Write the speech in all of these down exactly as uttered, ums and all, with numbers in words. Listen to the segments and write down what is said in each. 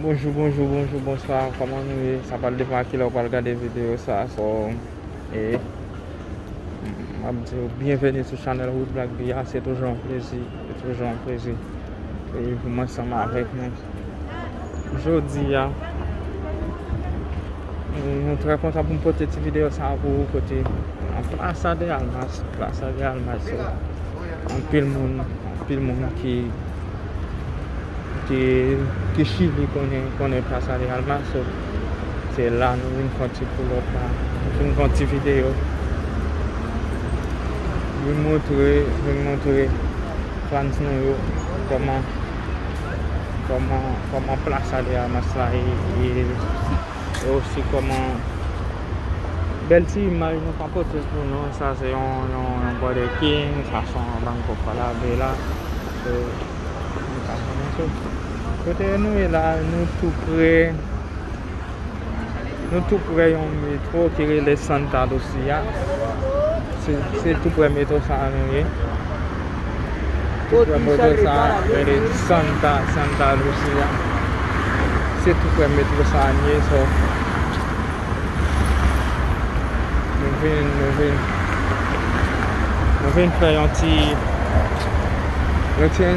Bonjou, bonjou, bonjou, bonswa, kòman nou ye? Sa pral depann a kilè w pral gade videyo sa a, so, e, m ap di w byenveni sou chanèl Wood Black Bee a, se toujou yon plezi, se toujou yon plezi. E pou mwen ansanm avèk nou. Jodi a, nou, nou trè kontan pou m pote ti videyo sa a pou ou kote nan Plaza de Armas, Plaza de Armas, so, anpil moun, anpil moun ki, ki, ki Chili konnen, konnen Plaza de Armas, so, se la nou vin fè yon ti pull up la, nou vin fè yon ti videyo, vin montre, vin montre fans nou yo kòman, kòman, kòman Plaza de Armas la ye, ye, e osi kòman bèl ti imaj nou ka pote pou nou. Sa se yon, yon, yon Burger King, sa se yon Banco Falabella. So, nou ka konnen tou. Kote nou ye la, nou tou pre, nou tou pre yon metwo ki rele Santa Lucia. Se, se tou pre metwo sa a nou ye. Tou pre metwo sa a rele Santa, Santa Lucia. Se tou pre metwo sa a nou ye, so. Nou vin, nou vin, nou vin fè yon ti, yon ti,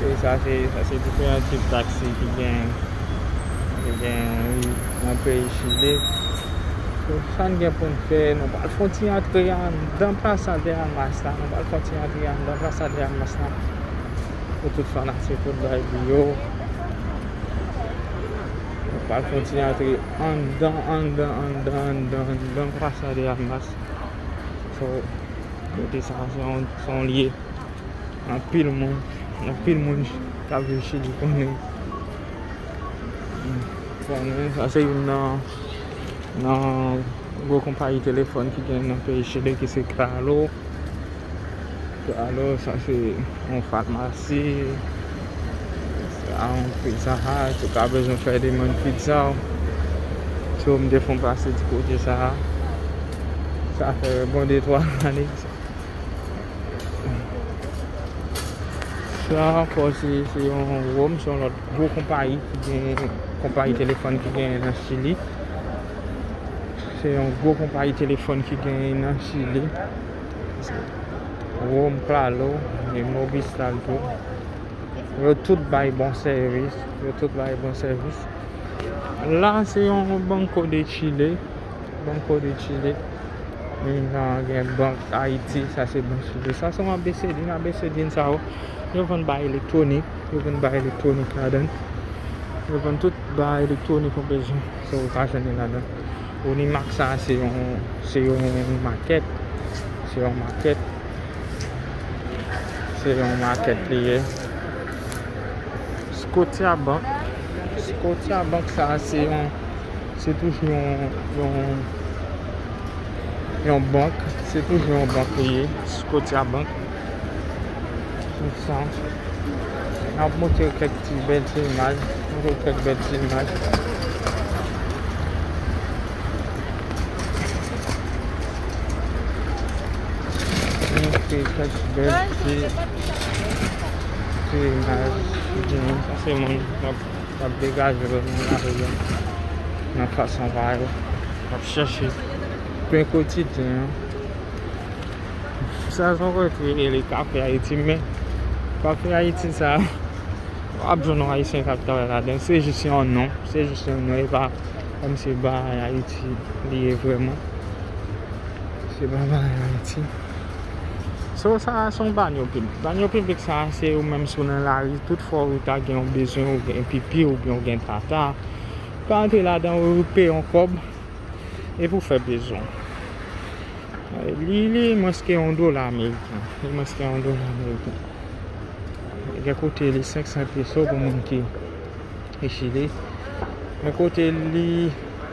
e sa se, sa se diferan tip taksi ki gen, ki gen nan peyi Chili. So, sa n gen pou n fè, nou pral fè yon ti antre anndan Plaza de Armas la, nou pral fè yon ti antre anndan Plaza de Armas la. Pou tout fanatik Wood Black Bee yo. Nou pral fè yon ti antre anndan, anndan, anndan, anndan, anndan Plaza de Armas. So, kote sa a, se yon, se yon lye. Anpil moun, anpil moun k ap viv Chili konnen. Konnen, sa se youn nan, nan gwo konpayi telefòn ki gen nan peyi Chili, ki se Claro. Claro, sa se yon famasi. Sa yon Pizza Hut, ou ka bezwen fè demann pizza w. So, m te fè yon pase ti kote sa a. Sa fè bon de twa ane. Sa ankò, se, se yon Rome, se yon lòt gwo konpayi ki gen, konpayi telefòn ki genyen nan Chili. Se yon gwo konpayi telefòn ki genyen nan Chili. Rome, Claro, e Movistar tou. Yo tout bay bon sèvis. Yo tout bay bon sèvis. La, se yon Banco de Chile. Banco de Chile. Gen Bank Ayiti, sa se Bank Chili. Sa se yon ABCDIN, ABCDIN sa yo. Yo vann bagay elektwonik. Yo vann bagay elektwonik ladan. Yo vann tout bagay elektwonik ou bezwen. So, ou ka jwenn li ladan. Unimarc sa, se yon, se yon makèt. Se yon makèt. Se yon makèt li ye. Scotiabank. Scotiabank sa, se yon, se toujou yon, yon, yon bank. Se toujou yon bank li ye. Scotiabank. Tout sa. N ap montre kèk ti bèl ti imaj. Montre kèk bèl ti imaj. Montre kèk bèl ti, ti imaj. Sa se moun k ap, k ap degaje yo nan lari a. Nan fason pa yo. K ap chèche pen kotidyen an. Sa se yon kote rele Kafe Ayiti, men Kafe Ayiti sa, w ap jwenn yon Ayisyen k ap travay ladan. Se jis yon non. Se jis yon non. E pa kòmsi bagay Ayiti li ye vrèman. Se pa bagay Ayiti. So, sa se yon banyo piblik. Banyo piblik sa, se ou menm si w nan lari, tout fwa ou ta gen yon bezwen, ou gen pipi, oubyen ou gen tata, ou ka antre ladan, ou peye yon kòb, epi w fè bezwen w. Li, li mwens ke yon dola ameriken. Li mwens ke yon dola ameriken. Gen kote li senk san peso pou moun ki, ki Chili. Gen kote li,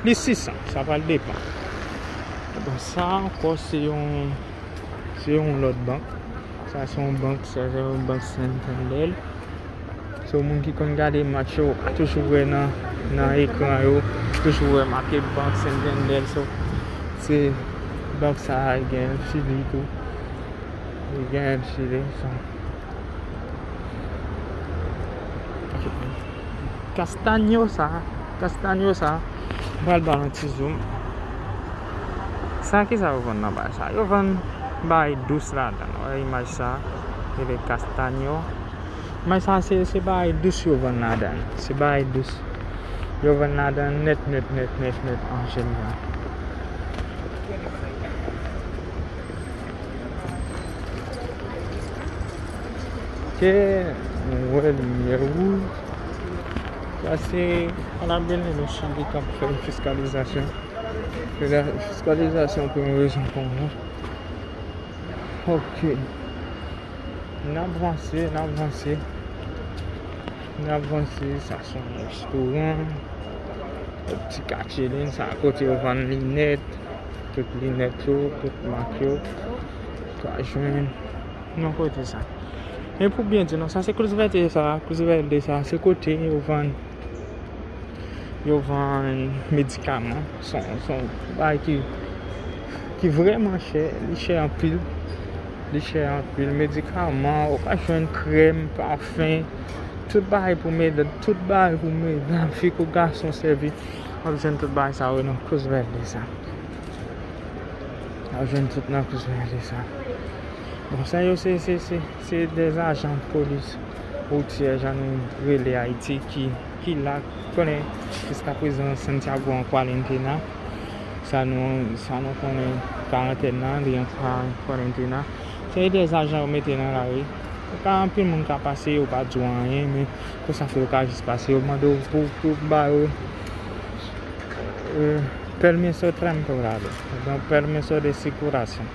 li sis san. Sa pral depann. Bon, sa ankò se yon, se yon lòt bank. Sa se yon bank, sa se yon bank Santander. So, moun ki konn gade match yo, toujou wè nan, nan ekran yo, toujou wè make Bank Santander. So, se bank sa a, li gen Chili tou. Li gen Chili, so. Ok. Castaño sa, Castaño sa. M pral ba nou ti zoom. Sa ki sa yo vann nan bagay sa? Yo vann bagay dous ladan. Wè imaj sa. Rele Castaño. Imaj sa se, se bagay dous yo vann ladan. Se bagay dous. Yo vann ladan nèt, nèt, nèt, nèt, nèt an jeneral. Ok, nou wè limyè wouj. Sa se Carabineros Chili k ap fè fiskalizasyon. Fiskalizasyon pou yon rezon konsa. Ok. N ap vanse, n ap vanse. N ap vanse, sa se yon restoran. Yon ti katye liy, sa kote yo vann linèt. Tout linèt yo, tout mak yo. Ou ka jwenn nan kote sa. E pou byen di nou, sa se Cruz Verde sa, Cruz Verde sa, se kote yo vann, yo vann medikaman. Se yon, se yon bagay ki, ki vrèman chè, li chè anpil. Li chè anpil. Medikaman, ou ka jwenn krèm, pafen, tout bagay pou medam, tout bagay pou medam, fi kou gason sèvi. W ap jwenn tout bagay sa yo nan Cruz Verde sa. W ap jwenn tout nan Cruz Verde sa. Bon, sa yo se, se, se, se de ajan polis woutyè, jan nou rele Ayiti, ki, ki la, konnen jiskaprezan Santiago an kwarantena. Sa nou, sa nou konnen karantèn nan, li an kwa-, kwarantena. Se de ajan yo mete nan lari. Ou ka, anpil moun ka pase, yo pa di w anyen, men konsa fè yo ka jis pase. Yo mande w pou, pou ba yo, euh, permiso temporal, donk permiso de circulación.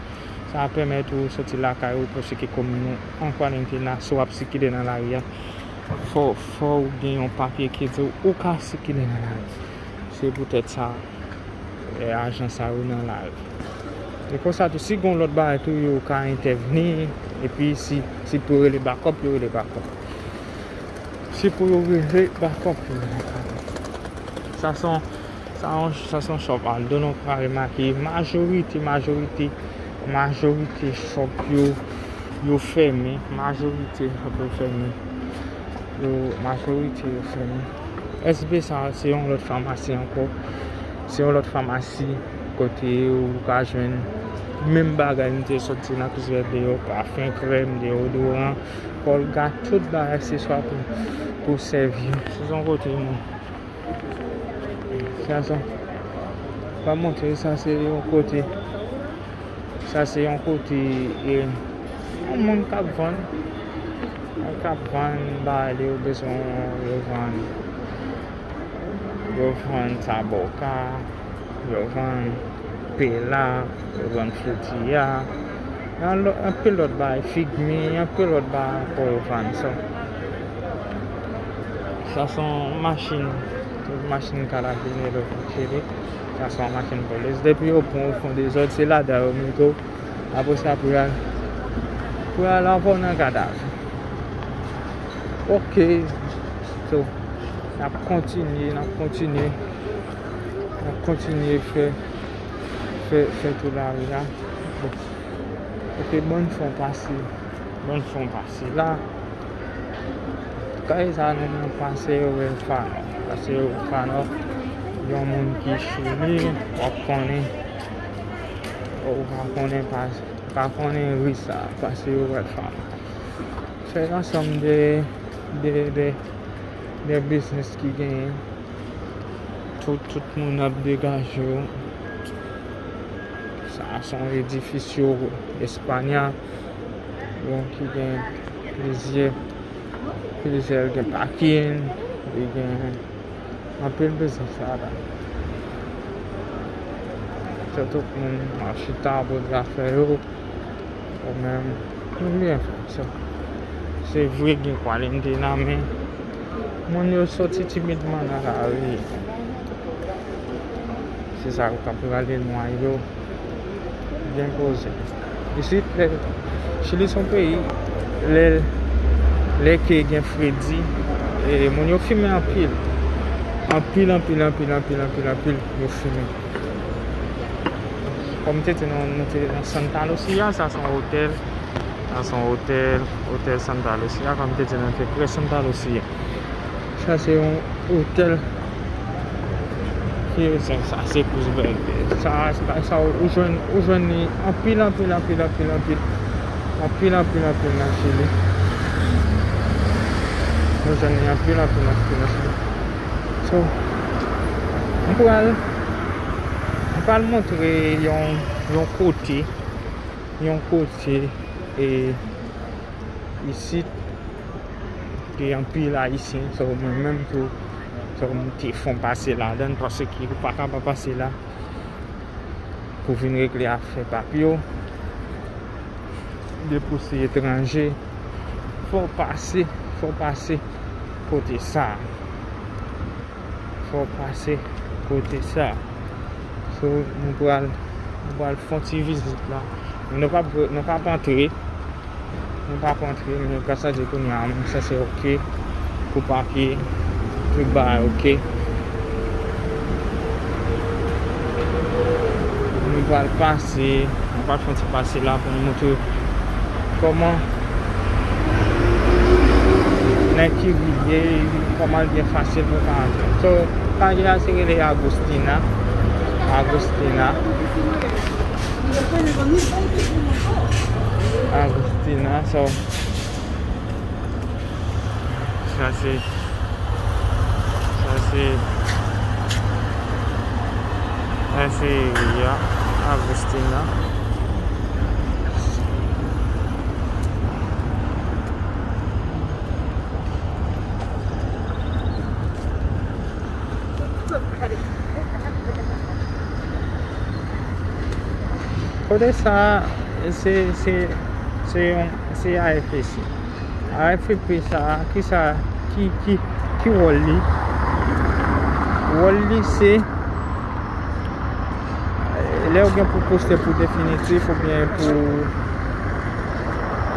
Sa ap pèmèt ou soti lakay ou pou sirkile komin ou an kwarantena. Si w ap sikile nan lari a, fò, fò w gen yon papye ki di w ou ka sikile nan lari. Se poutèt sa, e, ajan sa yo nan lari. E konsa tou, si gen lòt bagay tou, yo ka entèvni, epi si, si pou rele bakòp, yo rele bakòp. Si pou yo rele bakòp, yo rele bakòp. Sa se yon, sa yon, sa se yon shop Aldo, nou ka remake, majorite, majorite, majorite shop yo, yo fèmen, majorite shop yo fèmen. Yo, majorite yo fèmen. S B sa, se yon lòt famasi ankò. Se yon lòt famasi kote ou ka jwenn menm bagay m te sot di nan Cruz Verde yo, pafen, krèm, deodoran, kòlgat, tout bagay akseswa pou, pou sèvi. Se yon kote nou. Sa, sa. Pa montre, sa se yon kote. Sa se yon kote, e, yon moun k ap vann. Moun k ap vann bagay li yo bezwen, yo vann. Yo vann saboka, yo vann pela, yo vann fritiya. Yon lò-, anpil lòt bagay, figmi, anpil lòt bagay ankò yo vann. So, sa se yon machin, machin karabinero ki tire. Sa se yon machin polis. Depi yo pran w fè yon dezòd, se ladan yo mete w. Apre sa, pou y al, pou y al avè w nan gadav. Ok. So, n ap kontinye, n ap kontinye. N ap kontinye fè, fè, fè tou lari a. Bon. Ok, bann fon pase. Bann fon pase la. Kay sa nou nan Paseo Huérfano. Paseo Huérfano, yon moun ki Chili, w ap konnen, ou pa konnen pa, ou pa konnen ri sa, Paseo Huérfano. Se yon ansanm de, de, de, de biznis ki genyen. Tout, tout moun ap degaje yo. Sa se yon edifisyo Espanya, bon, ki gen plizyè, plizyè, gen pakin, li gen anpil biznis ladan. Se tout moun ap chita pou zafè yo. Ou menm, nou byen fè sa. Se vre gen kwalite nan men moun yo soti timidman nan lari. Se sa yo k ap rale nwa yo byen poze. Isit, lè, Chili se yon peyi, lè, lè ke gen fredi, e moun yo fimen anpil. Anpil, anpil, anpil, anpil, anpil, anpil, yo fimen. Kòm m te di nou, nou te nan Santa Lucia, sa se yon otèl. Sa se yon otèl, otèl Santa Lucia, kòm m te di nou, nou te pre Santa Lucia. Sa se yon, Otèl. Ki rezon sa? Se kouz vèvè. Sa, sa, sa, ou jwenn, ou jwenn li anpil, anpil, anpil, anpil, anpil. Anpil, anpil, anpil nan Chili. Ou jwenn li anpil, anpil, anpil nan Chili. So, m pral, m pral montre yon, yon kote, yon kote, e, isit, gen anpil Ayisyen, so, mwen menm tou, so, m te fon pase ladan, paske ou pa ka pa pase la pou vin regle afè papye w. Depi w se etranje, fò w pase, fò w pase kote sa. Fò w pase kote sa. So, nou pral, nou pral fè yon ti vizit la. Nou p ap, nou p ap antre. Nou p ap antre, men gras a Dye kounye a, mwen sanse oke pou papye, tout bagay oke. Nou pral pase, nou pral fè yon ti pase la pou nou montre kòman nèg ki rive, kòman l byen fasil pou ka antre. So, kay la se rele Agustina. Agustina. Agustina, so, sa se, sa se, sa se ri a, Agustina. Kote sa, se, se, se yon, se A F P sa. A F P sa, ki sa, ki, ki, ki wòl li? Wòl li se, lè ou gen pou poste pou definitif oubyen pou,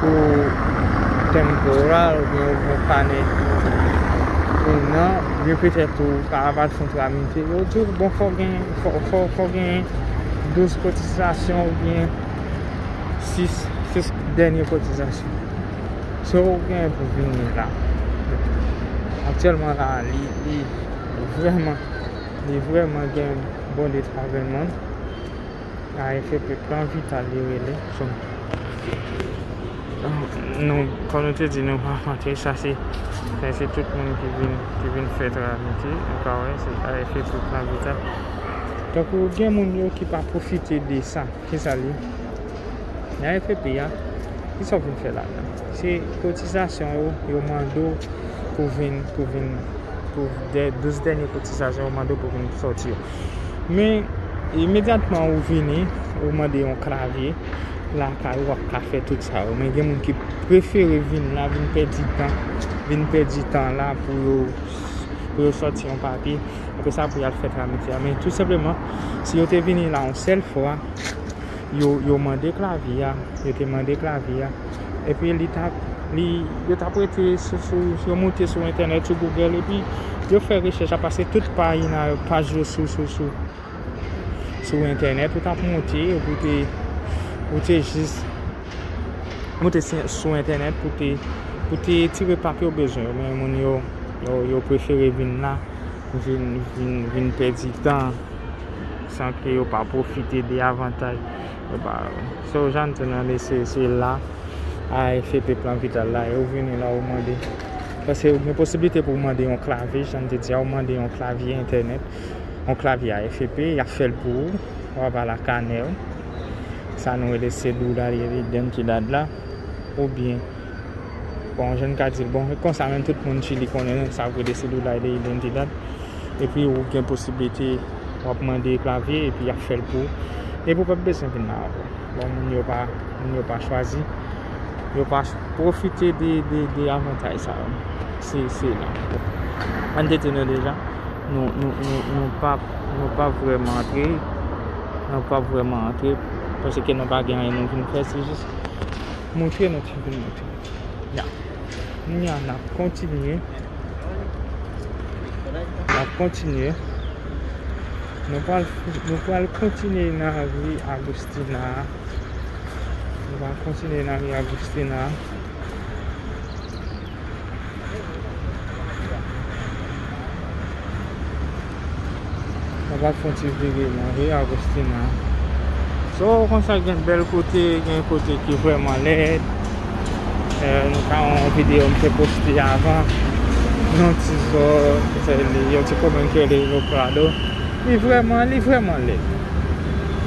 pou temporal oubyen ou gen kanè un an, oubyen petèt ou ka al fè yon tramite. Yo di w, bon, fò gen, fò, fò, fò gen douz kotizasyon oubyen sis, sis dènye kotizasyon. So, ou gen pou vini la. Aktyèlman la, li, li vrèman, li vrèman gen bon detravèlman. A F P Plan Vital li rele. So, nou, kòm nou te di, nou pa fante, sa se, sa se tout moun ki vin, ki vin fè tramite, ou ka wè, se A F P Plan Vital. Donk, ou gen moun yo ki pa pwofite de sa. Kisa li? A F P a, kisa w vin fè ladan? Se kotizasyon yo, yo mande w pou vin, pou vin, pou dè-, douz dènye kotizasyon yo mande w pou vin sòti yo. Men, imedyatman ou vini, ou mande yon klavye, lakay ou ap ka fè tout sa yo. Men gen moun ki prefere vin la, vin pèdi tan, vin pèdi tan la pou yo, pou yo sòti yon papye. Apre sa, pou y al fè tramite a. Men tou senpleman, si yo te vini la yon sèl fwa, yo, yo mande klavye a, yo te mande klavye a. Epi li t ap, li, yo t ap rete sou, sou, yo moute sou entènèt, sou Google, epi yo fè rechèch la, paske tout paj, paj yo sou, sou, sou, sou entènèt, ou t ap moute, epi ou te, ou te jis moute si, sou entènèt pou te, pou te tire papye w bezwen yo. Men moun yo, yo, yo prefere vin la, vin, vin, vin pèdi tan, san ke yo pa pwofite de avantaj. Yo pa, so, jan m di w nan, se, se la, A F P Plan Vital la, e ou vini la, ou mande. Paske ou gen posiblite pou w mande yon klavye, jan m te di a, ou mande yon klavye entènèt, yon klavye A F P, y ap fè l pou ou, w ap al ak kanè w. Sa nou rele cédula de identidad la, oubyen, bon, jan n ka di l, bon, e konsa menm tout moun Chili konnen sa vre de cédula de identidad. Epi ou gen posiblite w ap mande klavye, epi y ap fè l pou ou. Epi ou p ap bezwen vin la ankò. Bon, moun yo pa, moun yo pa chwazi, yo pa pwofite de, de, de avantaj sa yo. Se, se la. An te di nou deja, nou, nou, nou, nou p ap, nou p ap vrèman antre, nou p ap vrèman antre, paske nou pa gen anyen nou vin fè, se jis montre nou te vin montre. Ya. Kounye a, n ap kontinye. N ap kontinye. Nou pral, nou pral kontinye nan ri Agustina. Nou pral kontinye nan ri Agustina. Pral fè yon ti vire nan ri Agostina. So, konsa gen bèl kote, gen kote ki vrèman lèd. Eh, nou ka yon videyo m te poste avan. Yon ti zòn, se li, yon ti komin ki rele Rio Claro. Li vrèman, li vrèman lèd.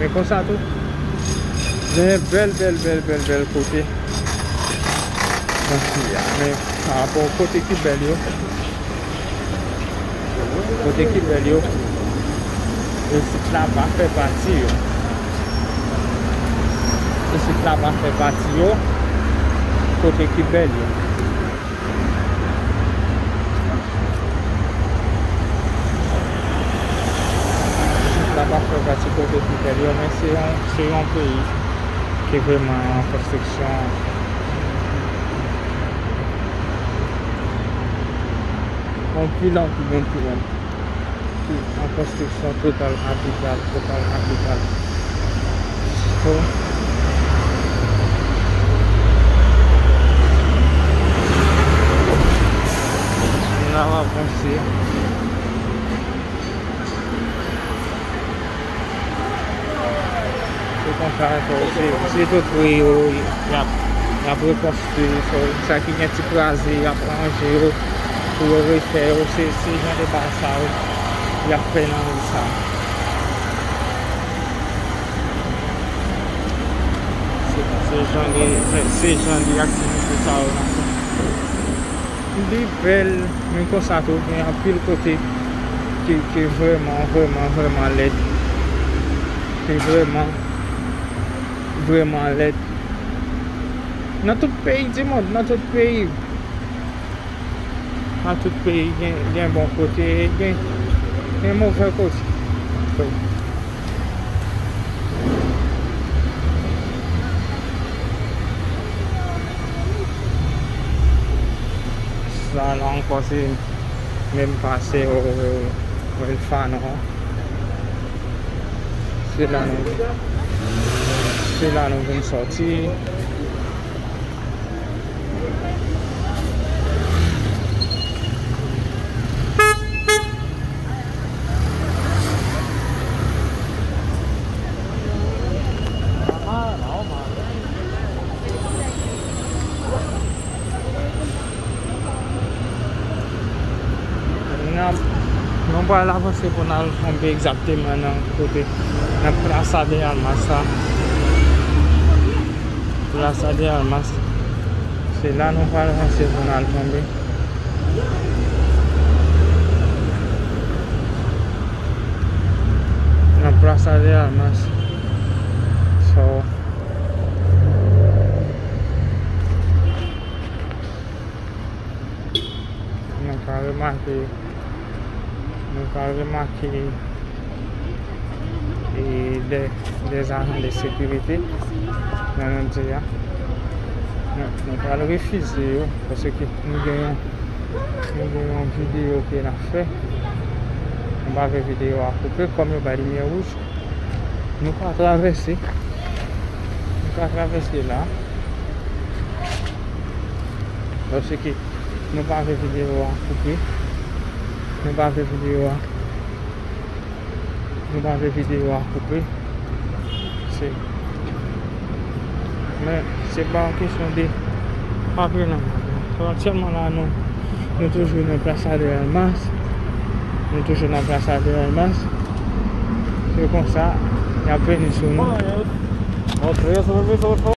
Men konsa tou, gen bèl, bèl, bèl, bèl, bèl kote nan peyi a. Men, pa rapò kote ki bèl yo, kote ki bèl yo, isit la pa fè pati yo. Isit la pa fè pati yo, kote ki bèl yo. Isit la pa fè pati kote ki bèl yo, men se yon, se yon peyi ki vrèman an konstriksyon. Anpil, anpil, anpil, anpil. Ki an konstriksyon total kapital, total kapital. So, n ap avanse. Se konsa, se, se tout ri yo, y ap, y ap rekonstwi. So, sa ki gen ti kraze, y ap ranje yo pou yo refè yo. Se, se jan de bagay sa yo y ap fè nan ri sa. Se, se jan de, se, se jan de aktivite sa yo n ap fè. Li bèl, men konsa tou, gen anpil kote ki, ki vrèman, vrèman, vrèman lèd. Ki vrèman, vrèman lèd. Nan tout peyi di mond, nan tout peyi. Nan tout peyi, gen, gen bon kote, gen, gen move kote. Sa la ankò, se menm pase o, o, o El Fano. Se la nou, se la nou vin sòti. N ap, nou pral avanse pou n al tonbe egzakteman nan kote, nan Plaza de Armas la. Plaza de Armas. Se la nou pral avanse pou n al tonbe. Nan Plaza de Armas. So, nou ka remake, nou ka remake e de, de ajan de sekirite nan nonm di a. Nou, nou pral refize yo, paske nou gen yon, nou gen yon videyo ke n ap fè. Nou pa vle videyo a koupe, kòm yo bay limyè wouj. Nou ka travèse. Nou ka travèse la. Paske nou pa vle videyo a koupe. Nou pa vle videyo a. Nou pa vle videyo a koupe. Se, men se pa yon kesyon de papye non. So, aktyèlman la, nou, nou toujou nan Plaza de Armas. Nou toujou nan Plaza de Armas. Se konsa, y ap vini sou nou.